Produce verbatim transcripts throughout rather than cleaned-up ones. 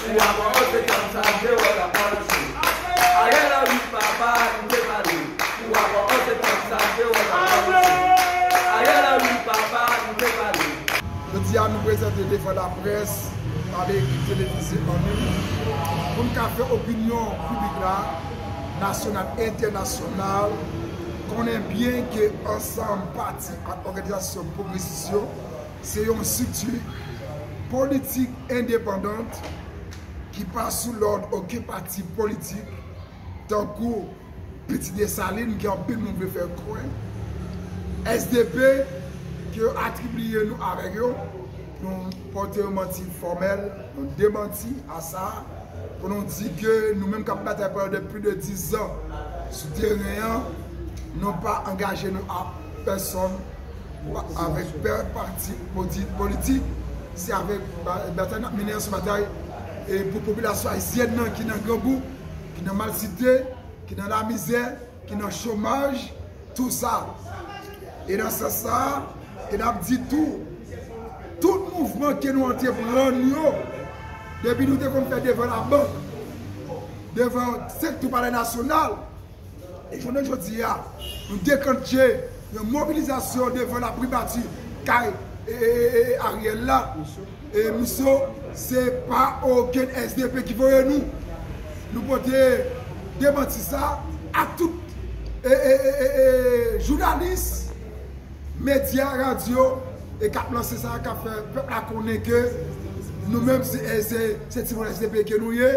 Pou akò onz septanm sa, m te wè l ap balanse. Ariel Henry papa, nou te pale. Pou akò onz septanm sa, m te wè l ap balanse. Ariel Henry papa, nou te pale. Jodi a, nou prezante devan laprès, avèk ekip televize an nou, pou n ka fè opinyon piblik la, nasyonal, entènasyonal, konnen byen ke ansanm pati ak òganizasyon pwogresis yo, se yon estrikti politik endepandan ki pa sou lòd okenn pati politik, tankou Piti Desalin, ke anpil moun vle fè kwè, S D P, ke yo atribiye nou avèk yo, nou pote yon manti fòmèl, yon demanti a sa, pou nou di ke nou menm k ap batay pandan plis de diz an sou teren an, nou pa angaje nou a pèsonn, avèk pè pati poti-, politik, se avèk ba-, batay n ap mennen an, se batay, e, pou popilasyon ayisyèn nan ki nan grangou, ki nan malsite, ki nan lamizè, ki nan chomaj, tou sa. E nan sans sa a, e n ap di tou, tout mouvman ke nou antreprann yo, depi nou te konn fè devan labank, devan senk tou Palè Nasyonal, e jounen jodi a, nou deklanche yon mobilizasyon devan laprimati kay, e, e, e, e, Ariel la. E Micho, se pa okenn S D P ki voye nou. Nou pote demanti sa ak tout, e, e, e, e, e, jounalis, medya, radyo, e k ap lanse sa, k ap fè pèp la konnen ke nou menm se, e, se, se timoun S D P ke nou ye.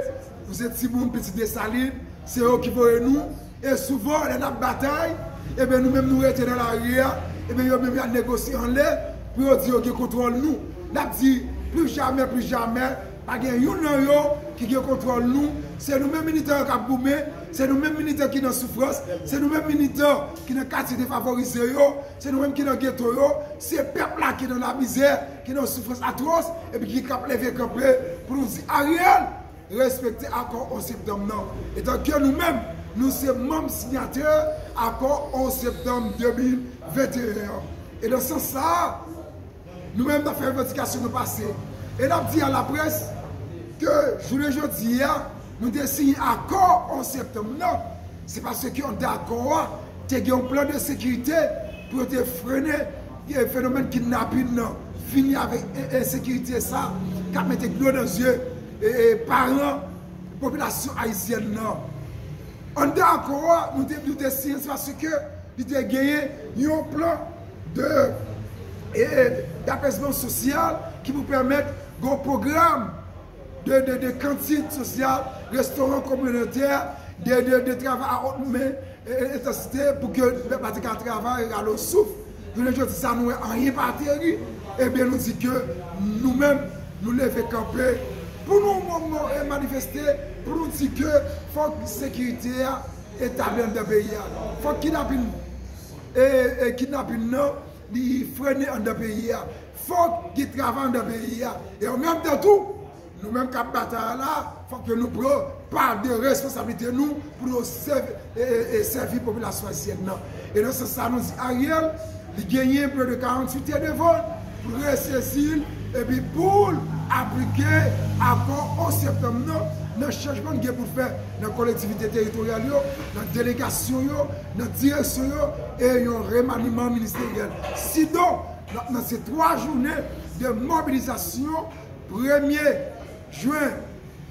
Nou se timoun Piti Desalin, se yo ki voye nou. E souvan, lè n ap batay, ebyen, nou menm nou rete nan lari a, ebyen, yo menm y al negosye anlè pou yo di yo gen kontwòl nou. N ap di, pli jamè, pli jamè, pa gen youn nan yo ki gen kontwòl nou. Se nou menm militan yo k ap goumen, se nou menm militan ki nan soufrans, se nou menm militan ki nan katye defavorize yo, se nou menm ki nan geto yo, se pèp la ki nan lamizè, ki nan soufrans atwòs, epi ki k ap leve kanpe pou nou di, Ariel, respekte akò onz septanm nan. Etanke nou menm, nou se manm siyatè akò onz septanm de mil venteyen an. E nan sans sa a, nou menm n ap fè revandikasyon nou pase. E n ap di a laprès ke jounen jodi a, nou te siyen akò onz septanm nan. Se paske anndan akò a, te gen yon plan de sekirite pou yo te frennen, e, fenomèn kidnapin nan, fini avèk, e, ensekirite sa k ap mete dlo nan zye, e, e, paran popilasyon ayisyèn nan. Anndan akò a, nou te, nou te siyen, se paske li te genyen yon plan de, e, e, d'apèzman sosyal ki pou pèmèt gon pwogram de, de, de kantin sosyal, restoran kominotè, de, de, de travay a wòt men, e, e, entansite pou ke pèp la te ka travay, rale yon souf. Jounen jodi sa, nou wè anyen pa ateri. Ebyen, nou di ke nou menm, nou leve kanpe pou nou, nou, nou, e, manifeste, pou nou di ke fòk sekirite a etabli anndan peyi a. Fòk kidnapin, e, e, kidnapin nan, li frennen anndan peyi a. Fòk gen travay anndan peyi a. E an menm tan tou, nou menm k ap batay la, fòk ke nou pran pa de responsablite nou pou nou sèvi, e, e, e sèvi popilasyon ayisyèn nan. E nan sans sa, nou di Ariel, li genyen plis de karanntuit è devan l pou l resezi l, epi pou l aplike akò onz septanm nan, nan chanjman n gen pou l fè nan kolektivite teritoryal yo, nan delegasyon yo, nan direksyon yo, e yon remaniman ministeryèl. Sidon, n ap lanse twa jounen de mobilizasyon, premye jen,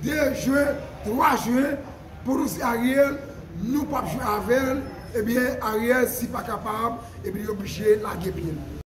de jen, twa jen, pou nou di Ariel, nou p ap jwe avè l, ebyen, Ariel, si pa kapab, ebyen, li oblije lage pye l.